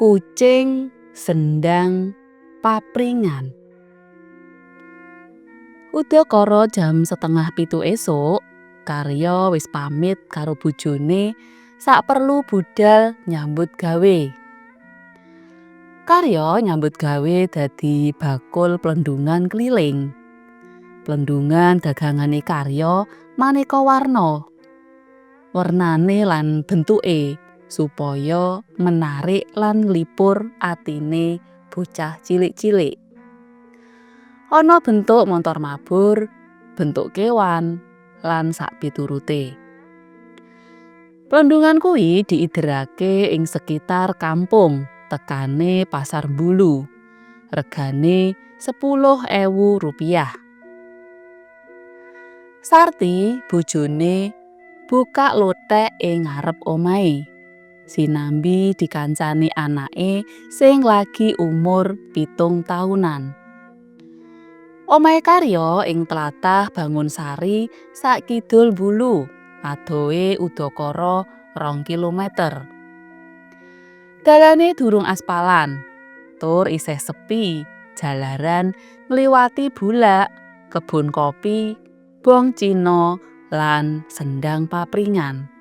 Kucing Sendang Papringan. Udakara jam 6.30 esuk, Karyo wis pamit karo bojone sak perlu budal nyambut gawe. Karyo nyambut gawe dadi bakul plendhungan kliling. Plendhungan dagangane Karyo maneka warna. Wernane lan bentuke supaya menarik lan nglipur atine bocah cilik-cilik. Ana bentuk montor mabur, bentuk kewan, lan sakpiturute. Plendhungan kuwi diiderake ing sekitar kampung tekane Pasar Bulu. Regane Rp10.000. Sarti bojone bukak lothek ing ngarep omahe. Sinambi dikancani anake sing lagi umur 7 taunan. Omahe Karyo ing tlatah Bangunsari sakidul Bulu, adohe udakara 2 kilometer. Dalane durung aspalan, tur isih sepi jalaran ngliwati bulak, kebon kopi, bong Cina lan Sendang Papringan.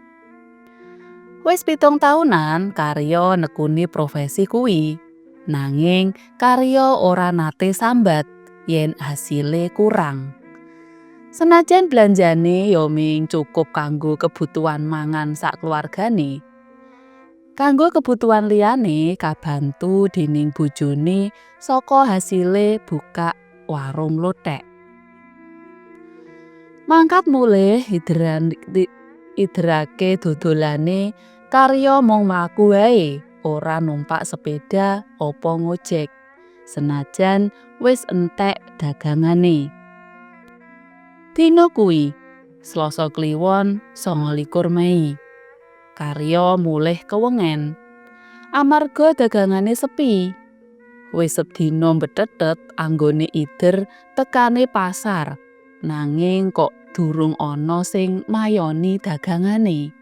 Wis 7 taunan Karyo nekuni profesi kuwi. Nanging Karyo ora nate sambat yen hasile kurang. Senajan blanjane ya ming cukup kanggo kebutuhan mangan sakluwargane. Kanggo kebutuhan liyane kabantu dening bojone saka hasile bukak warung lothek. Mangkat mulih iderake dodolane, Karyo mung mlaku wae, ora numpak sepeda apa ngojek. Senajan wis entek dagangane. Dina kuwi, Slasa Kliwon 29 Mei. Karyo mulih kewengen. Amarga dagangane sepi. Wis sedina mbethethet anggone ider tekane pasar, nanging kok durung ana sing mayoni dagangane.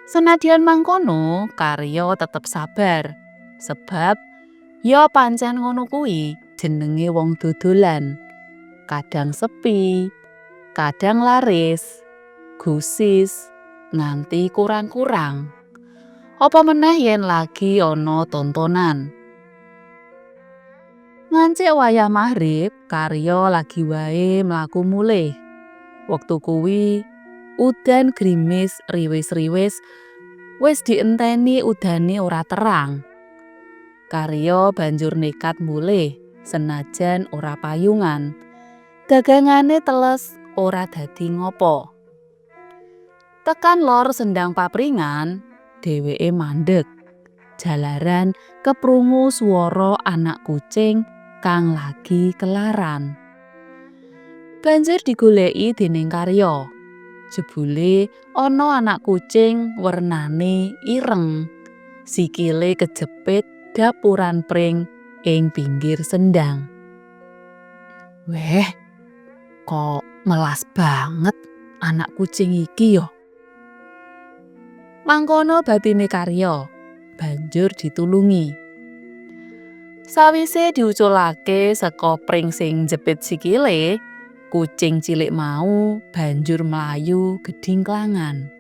Senadyan mangkono, Karyo tetep sabar. Sebab ya pancen ngono kuwi jenenge wong dodolan. Kadang sepi, kadang laris, gusis, nganti kurang-kurang. Apa meneh yen lagi ana tontonan. Ngancik wayah magrib, Karyo lagi wae mlaku mulih. Wektu kuwi udan grimis riwis-riwis, wis dienteni udane ora terang. Karyo banjur nekat mulih senajan ora payungan. Dagangane teles ora dadi ngopo. Tekan lor Sendang Papringan, dheweke mandeg. Jalaran keprungu swara anak kucing kang lagi kelaran. Banjur digoleki dening Karyo. Jebule ana anak kucing wernane ireng. Sikile kejepit dapuran pring ing pinggir sendang. Weh, kok melas banget anak kucing iki yo. Mangkono batine Karyo, banjur ditulungi. Sawise diuculake saka pring sing njepit sikile, kucing cilik mau banjur mlayu gedingklangan.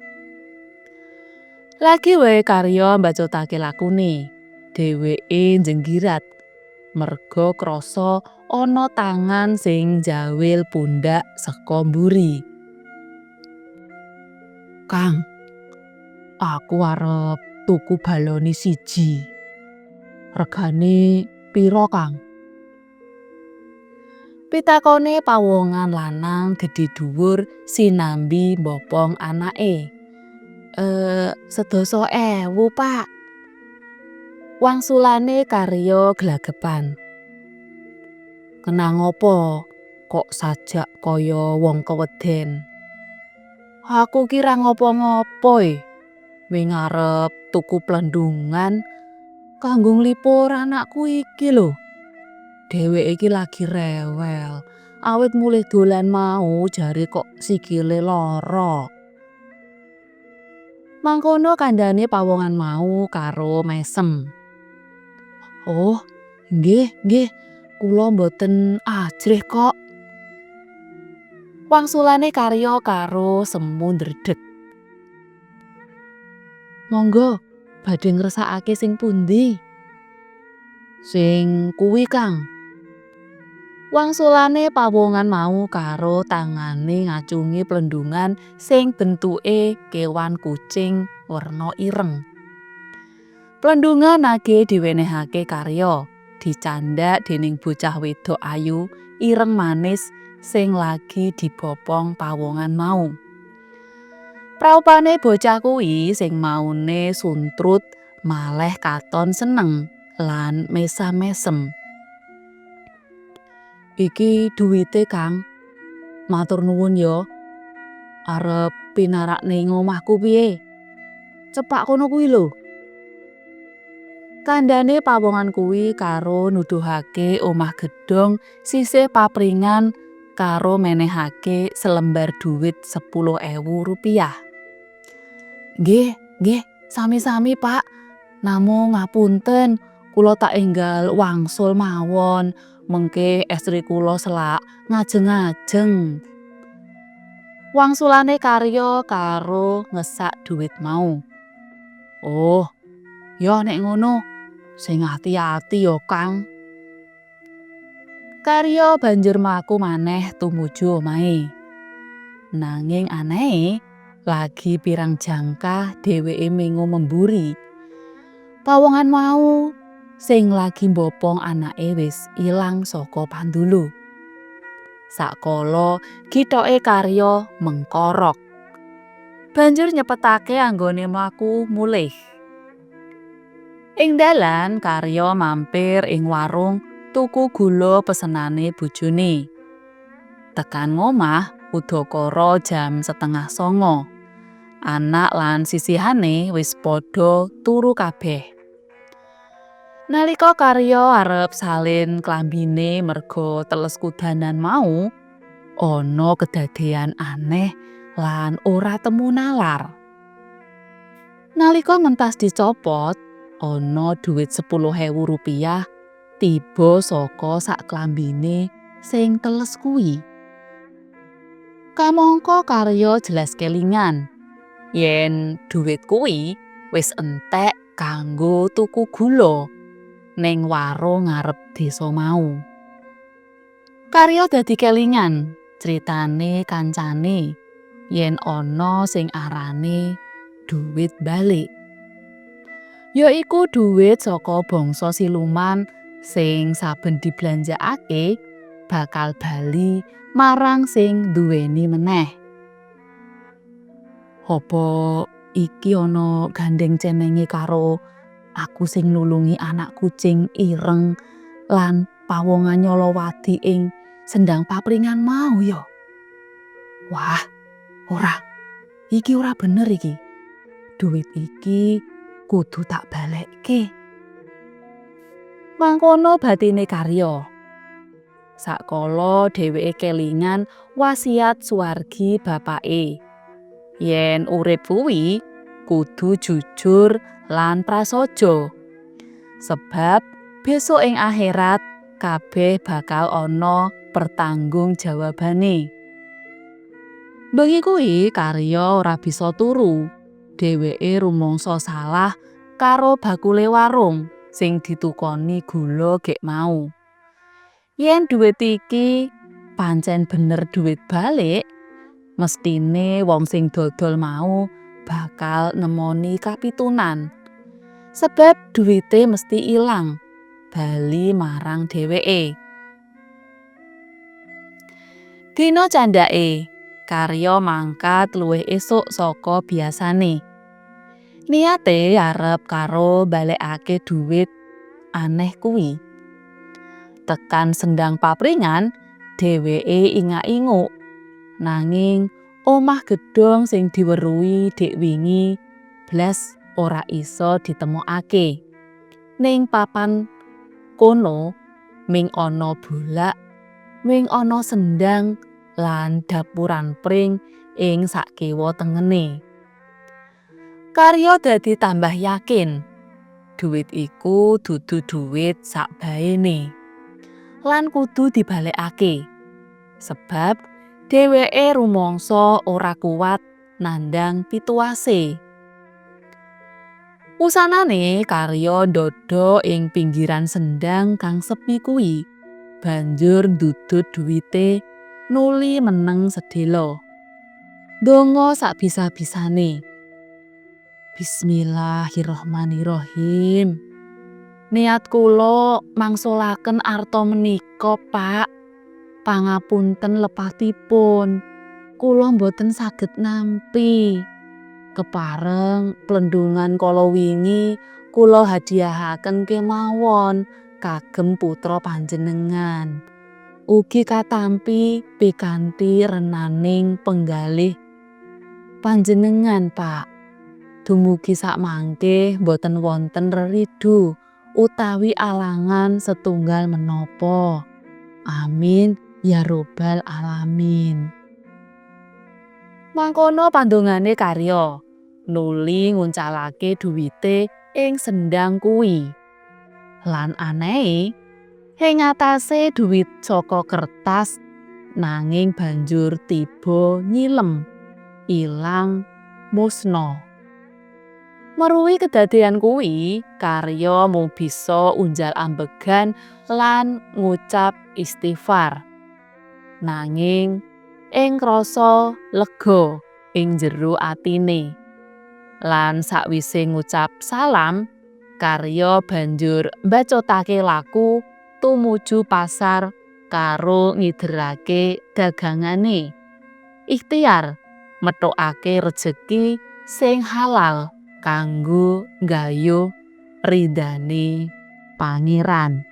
Lagi wae Karyo mbacutake lakune. Dheweke njenggirat merga krasa ana tangan sing njawil pundak saka mburi. Kang, aku arep tuku baloni siji. Regane pira, Kang? Pitakone pawongan lanang gedhe dhuwur sinambi mbopong anake. 10.000, Pak. Wangsulane Karyo glagepan. Kenang apa kok sajak kaya wong keweden? Aku ki ra ngopo-ngopo e. Ming arep tuku plendhungan kanggo nglipur anakku iki lho. Dheweke iki lagi rewel. Awit mulih dolan mau jare kok sikile lara. Mangkono kandhane pawongan mau karo mesem. Oh, nggih, nggih, kula mboten ajrih kok. Wangsulane Karyo karo semu ndredeg. Monggo, badhe ngersakake sing pundi? Sing kuwi, Kang. Wangsulane pawongan mau karo tangane ngacungi plendhungan sing bentuke kewan kucing werna ireng. Plendhungan age diwenehake Karyo, dicandhak dening bocah wedok ayu ireng manis sing lagi dibopong pawongan mau. Praupane bocah kuwi sing maune suntrut maleh katon seneng lan mesam-mesem. Iki duwite, Kang. Matur nuwun ya. Arep pinarak ning omahku piye? Cepak kono kuwi lho. Kandhane pawongan kuwi karo nuduhake omah gedhong sisih papringan karo menehake selembar duit Rp10.000. Nggih, nggih, sami-sami, Pak. Namung ngapunten, kula tak enggal wangsul mawon, mengke estri kula selak ngajeng-ajeng. Wangsulane Karyo karo ngesak duit mau. Oh, ya nek ngono, sing ati-ati ya, Kang. Karyo banjur mlaku maneh tumuju omahe. Nanging anehe, lagi pirang jangkah dheweke mengo memburi. Pawongan mau sing lagi mbopong anake wis ilang saka pandulu. Sakala githoke Karyo mengkorok. Banjur nyepetake anggone mlaku mulih. Ing dalan Karyo mampir ing warung tuku gula pesenane bojone. Tekan ngomah udakara jam 8.30. Anak lan sisihane wis padha turu kabeh. Nalika Karyo arep salin klambine merga teles kudanan mau, ana kedadean aneh lan ora temu nalar. Nalika mentas dicopot, ana dhuwit Rp10.000 tiba saka sak klambine sing teles kuwi. Kamangka Karyo jelas kelingan yen dhuwit kuwi wis entek kanggo tuku gula ning warung ngarep desa mau. Karyo dadi kelingan critane kancane yen ana sing arane dhuwit balik. Ya iku dhuwit saka bangsa siluman sing saben diblanjakake bakal bali marang sing nduweni meneh. Apa iki ana gandeng cenenge karo aku sing nulungi anak kucing ireng lan pawongan nyolowadi ing sendang papringan mau ya? Wah, ora. Iki ora bener iki. Duit iki kudu tak balekke. Mangkono batine Karyo. Sakala dheweke kelingan wasiat suwargi bapake. Yen urip kuwi kudu jujur lan prasaja. Sebab besok ing akhirat kabeh bakal ana pertanggungjawabane. Bengi kuwi Karyo ora bisa turu. Dheweke rumangsa salah karo bakule warung sing ditukoni gula gek mau. Yen dhuwit iki pancen bener dhuwit balik, mestine wong sing dodol mau bakal nemoni kapitunan. Sebab dhuwite mesti ilang, bali marang dheweke. Dina candhake, Karyo mangkat luwih esuk saka biasane. Niate arep karo balekake dhuwit aneh kuwi. Tekan sendang papringan, dheweke ingak-inguk. Nanging omah gedhong sing diweruhi dek wingi blas ora iso ditemokake. Ning papan kono ming ana bulak, ming ana sendang lan dapuran pring ing sakiwa tengene. Karyo dadi tambah yakin dhuwit Duit iku dudu duit sakbaene lan kudu dibalekake. Sebab dheweke rumangsa ora kuwat nandhang pituwase. Wusanane Karya ndhodho ing pinggiran sendhang kang sepi kuwi, banjur ndudut duwite nuli meneng sedhela. Ndonga sakbisa-bisane. Bismillahirrahmanirrahim. Niat kula mangsulaken arta menika, Pak. Pangapunten lepatipun. Kula boten saged nampi. Kepareng plendhungan kala wingi kula hadiahaken kemawon kagem putra panjenengan. Ugi katampi pikanti renaning penggalih panjenengan, Pak. Dumugi samangke boten wonten reridu utawi alangan setunggal menapa. Amin ya robbal alamin. Mangkono pandongane Karya, nuli nguncalake duwite ing sendhang kuwi. Lan anehe, ing atase duwit saka kertas nanging banjur tiba nyilem, ilang, musna. Meruhi kedadean kuwi, Karya mung bisa unjal ambegan lan ngucap istighfar. Nanging ing krasa lega ing jero atine. Lan sakwise ngucap salam, Karya banjur mbacutake laku tumuju pasar karo ngiderake dagangane. Ikhtiar methukake rejeki sing halal kanggo nggayuh ridane Pangeran.